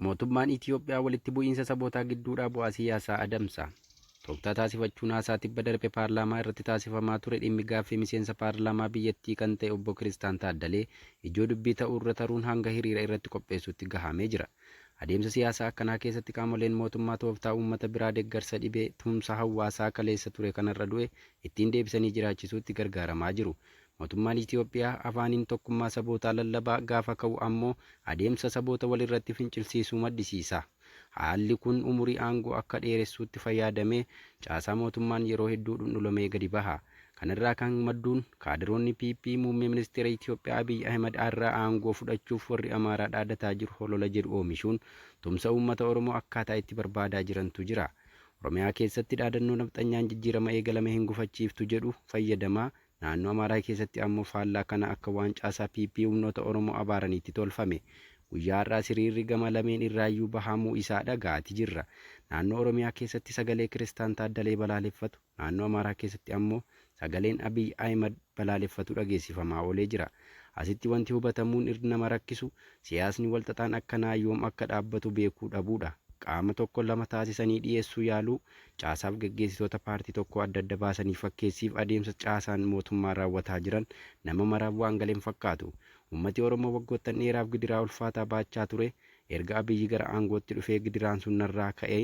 Mootummaan Itiyoophiyaa walitti bu'iinsa sabootaa gidduudhaa bu'aa siyaasaa adamsa. Tooftaa taasifachuun haasaa tibba darbe paarlaamaa irratti taasifamaa ture dhimmi gaaffii miseensa paarlaamaa biyyattii kan ta'e Obbo Kiristaan Taaddalee ijoo dubbii ta'uurra taruun hanga hiriira irratti qopheessuutti gahamee jira. Adeemsa siyaasaa akkanaa keessatti qaamoleen mootummaa tooftaa uummata biraa deggarsa dhibee tumsa hawaasaa kaleessa ture kan har'a du'e ittiin deebisanii jiraachisuutti gargaaramaa jiru. Mootummaan Itiyoophiyaa afaaniin tokkummaa sabootaa lallabaa gaafa ka'u ammoo adeemsa saboota walirratti fincilsiisuu maddisiisa. Haalli kun umurii aangoo akka dheeressuutti fayaadamee caasaa mootummaan yeroo hedduu dhundhulomee gadi baha. Kanarraa kan madduun kaadiroonni PP muummee ministeera Itiyoophiyaa Abiy Ahimad irraa aangoo fudhachuuf warri Amaaraa dhaadataa jiru holola jedhu oomishuun tumsa uummata Oromoo akkaataa itti barbaadaa jirantu jira. Oromiyaa keessatti dhaadannoo nafxanyaan jijjiirama eegalame hin gufachiiftu jedhu fayyadamaa Naannoo Amaaraa keessatti ammoo faallaa kana akka waan caasaa PP humnoota Oromoo abaaraniitti tolfame. Guyyaa har'aas hiriirri gama lameen irraayyuu bahamuu isaa dhaga'aati jirra. Naannoo Oromiyaa keessatti sagalee Kiristaan Taaddalee balaaleffatu, naannoo Amaaraa keessatti ammoo sagaleen Abiy Ahimad balaaleffatu dhageessifamaa oolee jira. Asitti wanti hubatamuun nama rakkisu siyaasni walxaxaan akkanaa yoom akka dhaabbatu beekuu dhabuudha. Qaama tokko lama taasisanii dhiyeessuu yaaluu, caasaaf geggeessitoota paartii tokkoo adda adda baasanii fakkeessiif adeemsa caasaan mootummaa raawwataa jiran nama maraaf waan gale hin fakkaatu. Ummati Oromoo waggoottan dheeraaf gidiraa ulfaataa baachaa ture erga Abiyyi gara aangootti dhufee gidiraan sun narraa ka'e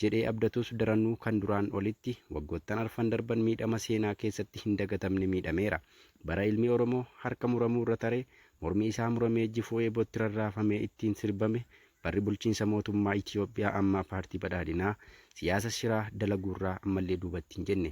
jedhee abdatus daranuu kan duraan olitti waggoottan arfan darban miidhama seenaa keessatti hin dagatamne miidhameera. Bara ilmi Oromoo harka muramuurra taree mormi isaa muramee jifuu eebootti rarraafamee ittiin sirbame Barri bulchiinsa mootummaa Itiyoophiyaa ammaa Paartii Badhaadhinaa siyaasa shiraa dalaguurraa ammallee duubatti hin jenne.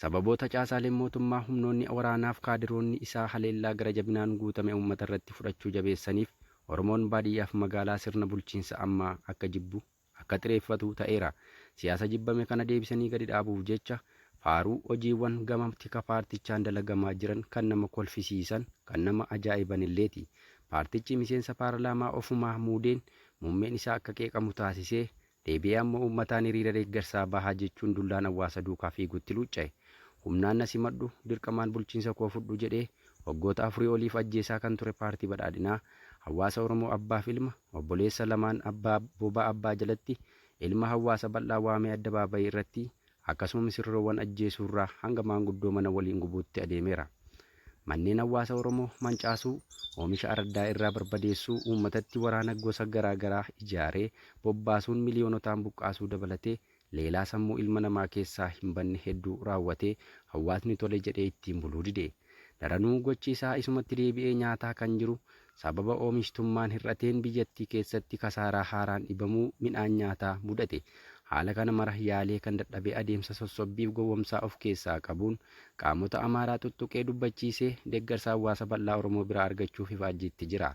Sababoota caasaaleen mootummaa, humnoonni waraanaaf kaadiroonni isaa haleellaa gara jabinaan guutame uummatarratti fudhachuu jabeessaniif Oromoon baadiyyaaf magaalaa sirna bulchiinsa ammaa akka jibbu, akka xireeffatu ta'eera. Siyaasa jibbame kana deebisanii gadi dhaabuuf jecha faaruu hojiiwwan gama tika paartichaan dalagamaa jiran kan nama kolfisiisan, kan nama ajaa'ibanilleeti. Paartichi miseensa paarlaamaa ofumaa muudeen muummeen isaa akka qeeqamu taasisee, deebi'ee ammoo uummataan hiriira deeggarsaa bahaa jechuun dullaan hawaasa duukaa fiiguutti luucca'e. Humnaan na simadhu, dirqamaan bulchiinsa koo fudhu jedhee waggoota afurii oliif ajjeesaa kan ture Paartii Badhaadhinaa hawaasa Oromoo abbaaf ilma, obboleessa lamaan abbaa bobaa abbaa jalatti ilma hawaasa bal'aa waamee addabaabayii irratti akkasuma misirroowwan ajjeesuurraa hanga maanguddoo mana waliin gubuutti adeemeera. Manneen hawaasa Oromoo mancaasuu, oomisha araddaa irraa barbadeessuu, uummatatti waraana gosa garaa garaa ijaaree bobbaasuun miliyoonotaan buqqaasuu dabalatee leelaa sammuu ilma namaa keessaa hin banne hedduu raawwatee hawaasni tole jedhee ittiin buluu dide. Daranuu gochi isaa isumatti deebi'ee nyaataa kan jiru sababa oomishtummaan hir'ateen biyyattii keessatti kasaaraa haaraan dhibamuu midhaan nyaataa mudate. Haala kana mara yaalee kan dadhabe adeemsa sossobbiif gowwomsaa of keessaa qabuun qaamota Amaaraa tuttuqee dubbachiisee deeggarsa hawaasa bal'aa Oromoo biraa argachuuf ifaajjiitti jira.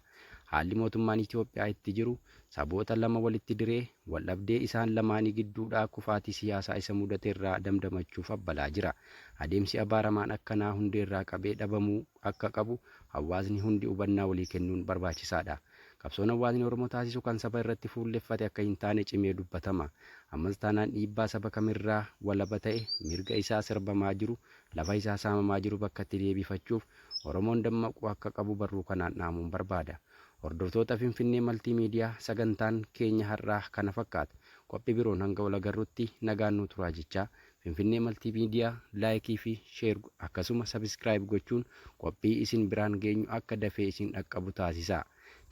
Haalli mootummaan Itoophiyaa itti jiru saboota lama walitti diree waldhabdee isaan lamaanii gidduudhaa kufaatii siyaasaa isa mudaterraa damdamachuuf abbalaa jira. Adeemsi abaaramaan akkanaa hundeerraa qabee dhabamuu akka qabu hawaasni hundi hubannaa walii kennuun barbaachisaadha. Qabsoon hawaasni Oromoo taasisu kan saba irratti fuulleffate akka hin taane cimee dubbatama. Ammas taanaan dhiibbaa saba kamirraa walaba ta'e mirga isaa sarbamaa jiru, lafa isaa saamamaa jiru bakkatti deebifachuuf Oromoon dammaquu akka qabu barruu kanaan dhaamuun barbaada. Hordoftoota Finfinnee Maltiimiidiyaa sagantaan keenya har'aa kana fakkaata. Qophii biroon hanga wal agarrutti nagaan nuu turaa jechaa, Finfinnee Maltiimiidiyaa like fi share akkasuma subscribe gochuun qophii isin biraan geenyu akka dafee isin dhaqqabu taasisaa.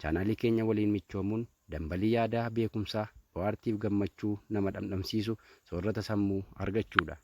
Chaanaalii keenya waliin michoomuun dambalii yaadaa, beekumsaa, bohaartiif gammachuu nama dhamdhamsiisu soorrata sammuu argachuudha.